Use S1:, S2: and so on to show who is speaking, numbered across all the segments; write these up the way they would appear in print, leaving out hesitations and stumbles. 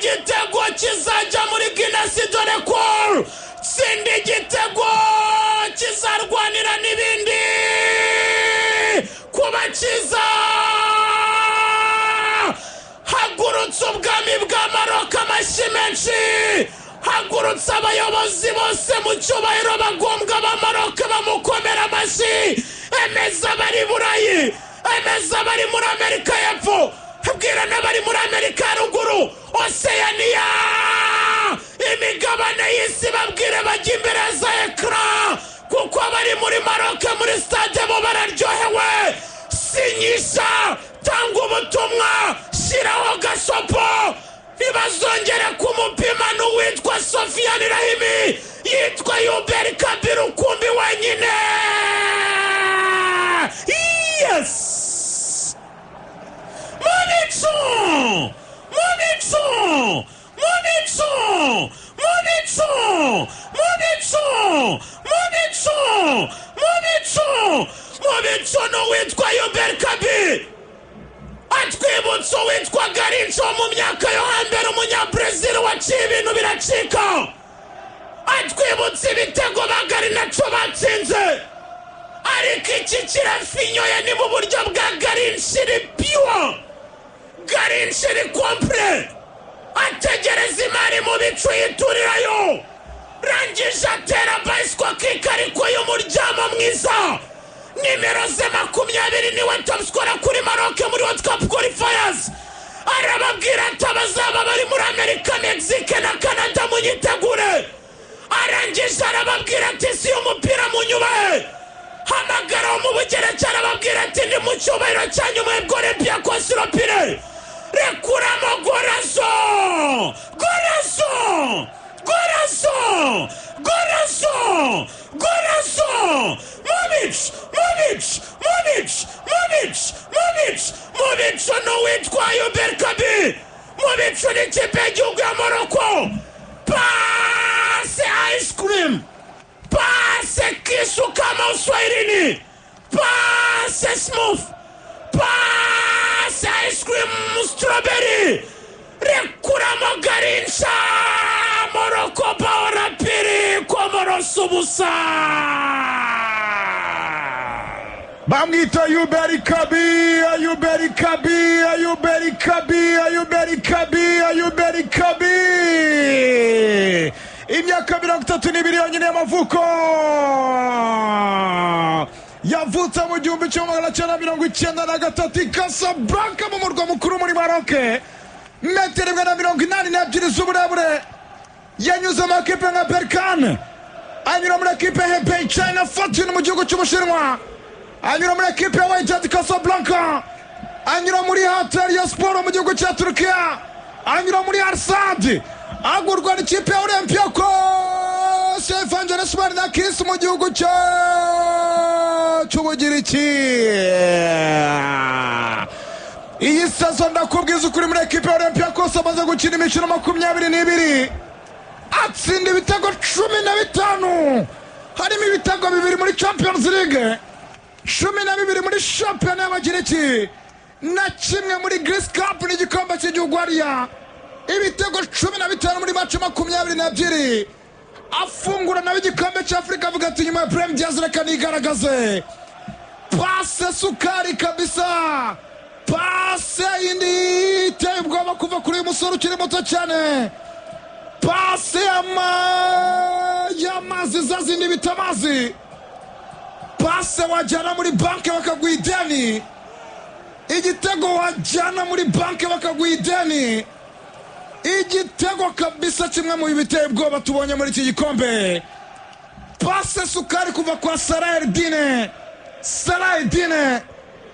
S1: Igitego kizajya muri Guinness de Record, tsinda igitego kizarwanira n'ibindi kuba kiza. Hagurutse ubwami bwa Maroc, amashyi menshi. Hagurutse abayobozi bose mu cyubahiro bagombwa ba Maroc, bamukomera amashyi. Emeza abari Burayi, emeza abari muri Amerika y'Epfo, bwira n'abari muri Amerika ya Ruguru, Oseyaniya, imigabane y'isi, babwire bajya imbere ya za écran, kuko abari muri Maroc muri stade bo bararyohewe. Sinyisha, tanga ubutumwa, shyiraho gasopo, ntibazongere kumupima. N'uwitwa Sofiane Rahimi yitwa Yuberi Kabiru Kumbi wenyine. Yes, mu bicu, mu bicu, mu bicu, mu bicu, mu bicu, mu bicu, mu bicu, mu bicu, n'uwitwa Yuberi Kabi atwibutsa uwitwa Garrincha mu myaka yo hambere, Umunyabrezil waciye ibintu biracika. Atwibutsa ibitego ba Garnacho batsinze, ariko iki kirafinyoye. Ni mu buryo bwa Garrincha iri pure, Garrincha iri complet. Ategereza imari mu bicu, yiturirayo, rangije atera bicycle kick, ariko y'umuryamo mwiza. Nimero ze 20, niwe top scorer kuri Maroc muri World Cup qualifiers. Arababwira ati: "Abazaba bari muri Amerika, Mexique na Canada, munyitegure." Arangije arababwira ati: "Si umupira, munyubahe." Hamagara wo mu Bugereki, arababwira ati: "Ndi mu cyubahiro cyanyu mwebwe Olympiacos Ropire." Rekuramo golazo, golazo, golazo, golazo, golazo! Mu bicu, mu bicu, mu bicu, mu bicu, mu bicu, mu bicu, n'uwitwa Yuberi Kabi mu bicu n'ikipe y'igihugu ya Moroko. Passe ice cream, passe kisu kama uswahilini, passe smooth, passe ice cream strawberry, rekuramo Garrincha. Moroko bao la pili, Comoros ubusa.
S2: Bamwita Yuberi Kabi, Yuberi Kabi, Yuberi Kabi, Yuberi Kabi, Yuberi Kabi, imyaka 32 yonyine y'amavuko, yavutse mu 1993 i Casablanca, mu murwa mukuru muri Maroc. Metero imwe na 82 z'uburebure. Yanyuze mu ekipe nka Berkane, anyura muri ekipe Hebei China Fortune mu gihugu cy'Ubushinwa, anyura muri ekipe ya Wydad Casablanca, anyura muri Hatayspor mu gihugu cya Turukiya, anyura muri Al Sadd, agurwa n'ikipe ya Olympiacos Evangelos Marinakis mu gihugu cy'Ubugiriki. Iyi saison, ndakubwiza ukuri, muri ekipe ya Olympiacos amaze gukina imikino 22, atsinda ibitego 15, harimo ibitego bibiri muri Champions League, 12 muri shampiyona y'Abagiriki na kimwe muri Greece Cup n'igikombe cy'igihugu hariya. Ibitego 15 muri match 22. Afungura nawe igikombe cy'Afurika, avuga ati: "Nyuma ya Brahim Diaz, reka nigaragaze." Passe sukari kabisa, passe yindi iteye ubwoba kuva kuri uyu musore ukiri muto cyane. Passe y'amazi, za zindi bita amazi, passe wajyana muri banki bakaguha ideni, igitego wajyana muri banki bakaguha ideni, igitego kabisa kimwe mu biteye ubwoba tubonye muri iki gikombe. Passe sukari kuva kwa Salah Eddine. Salah Eddine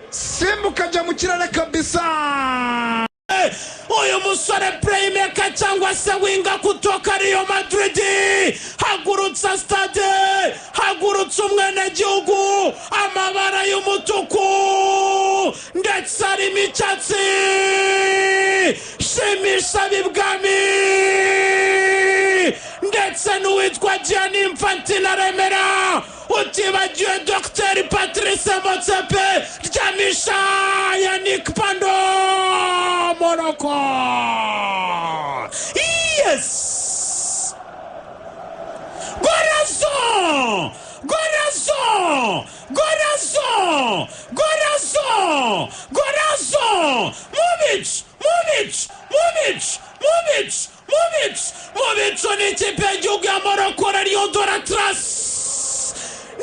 S2: simbuka ajya mu kirere kabisa.
S1: Uyu musore playmaker cyangwa se winger kutoka Real Madrid, hagurutsa stade, hagurutsa umwenegihugu. Amabara y'umutuku ndetse arimo icyatsi, shimisha ab'ibwami ndetse n'uwitwa Gianni Infantino aremera, utibagiwe Dr Patrice Motsepe. Ryamisha Yannick Pando, Moroko. Yes! Golazo! Golazo! Golazo! Golazo! Golazo! Move it! Move it! Move it! Move it! Move it! Move it! Ni ikipe y'igihugu ya Morocco, Lion de l'Atlas.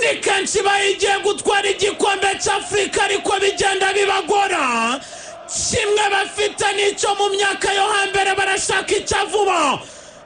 S1: Ni kenshi bayigiye gutwara igikombe cy'Afurika, ariko bigenda bibagora. Kimwe bafite n'icyo mu myaka yo hambere, barashaka icya vuba,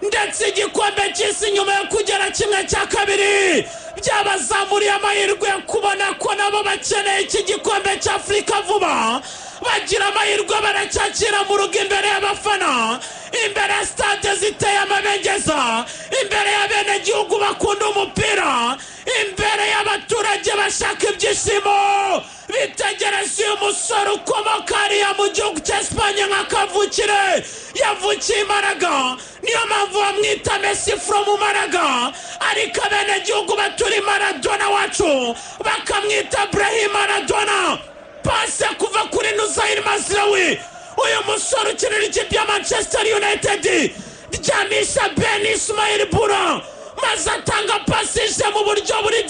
S1: ndetse igikombe cy'isi nyuma yo kugera kimwe cya kabiri byabazamuriye amahirwe yo kubona ko nabo bakeneye iki gikombe cy'Afurika vuba. Bagira amahirwe baracyakira mu rugo, imbere y'abafana, imbere ya stade ziteye amabengeza, imbere y'abenegihugu bakunda umupira, imbere y'abaturage bashaka ibyishimo. Bitegereza uyu musore ukomoka hariya mu gihugu cya Esipanye nka kavukire, yavukiye i Maraga, niyo mpamvu bamwita Messi from Maraga, ariko abenegihugu baturi Maradona wacu bakamwita Brahim Maradona. Pase kuva kuri Nusayir Mazraoui, uyu musore ukinira ikipe ya Manchester United, ryamisha Ben Ismail Bura, maze atanga pasi ije mu buryo buri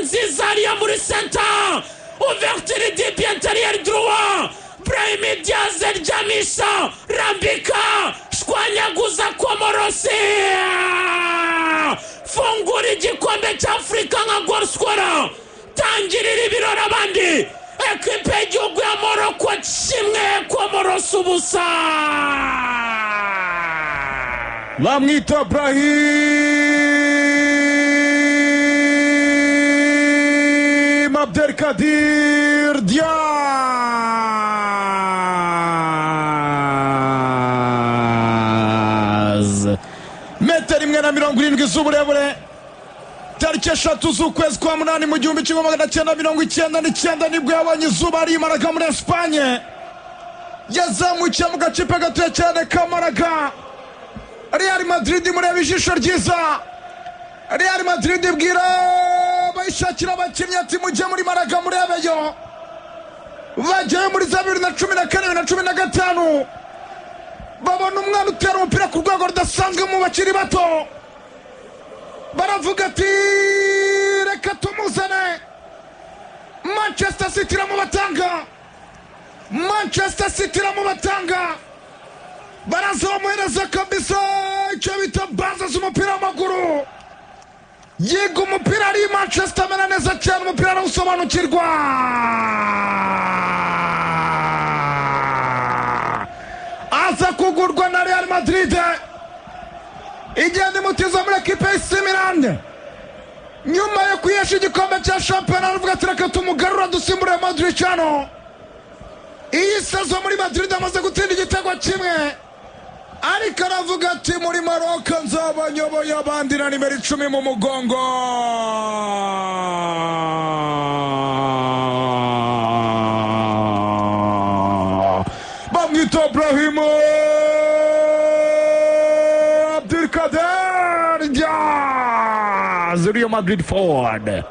S1: nziza hariya muri center, ouverture du pied intérieur droit. Brahim Diaz, ryamisha, rambika, shwanyaguza Komorosi, fungura igikombe cy'Afurika nka goal. Tangirira ibirori abandi. Ekipe y'igihugu ya Morocco 1, Komorosi 0.
S2: Bamwita Brahim Abdelkadir Diaz, metero 1.70 z'uburebure. Tariki 3 z'ukwezi kwa munani mu 1999 nibwo yabonye izuba ari i Maraga muri Esipanye. Yazamukiye mu gacipe gatoya cyane ka Maraga. Real Madrid mureba ijisho ryiza. Real Madrid ibwira bayishakira abakinnyi ati mujye muri Maraga murebeyo. Bajyayo muri za 2014, 2015, babona umwana utera umupira ku rwego rudasanzwe mu bakiri bato, baravuga ati reka tumuzane. Manchester City iramubatanga, Manchester City iramubatanga, baraza bamuhereza kabisa icyo bita baza z'umupira w'amaguru. Yiga umupira ari i Manchester, amera neza cyane umupira arawusobanukirwa, aza kugurwa na Real Madrid, igenda imutiza muri ekipe y'AC Milan. Nyuma yo kwihesha igikombe cya shampiyona, aravuga ati reka tumugarura dusimbure Modric hano. Iyi saison muri Madrid amaze gutsinda igitego kimwe, ariko aravuga ati muri Maroc nzaba nyoboye abandi na nimero 10 mu mugongo. Bamwita Brahim Abdelkader Diaz, Real Madrid forward.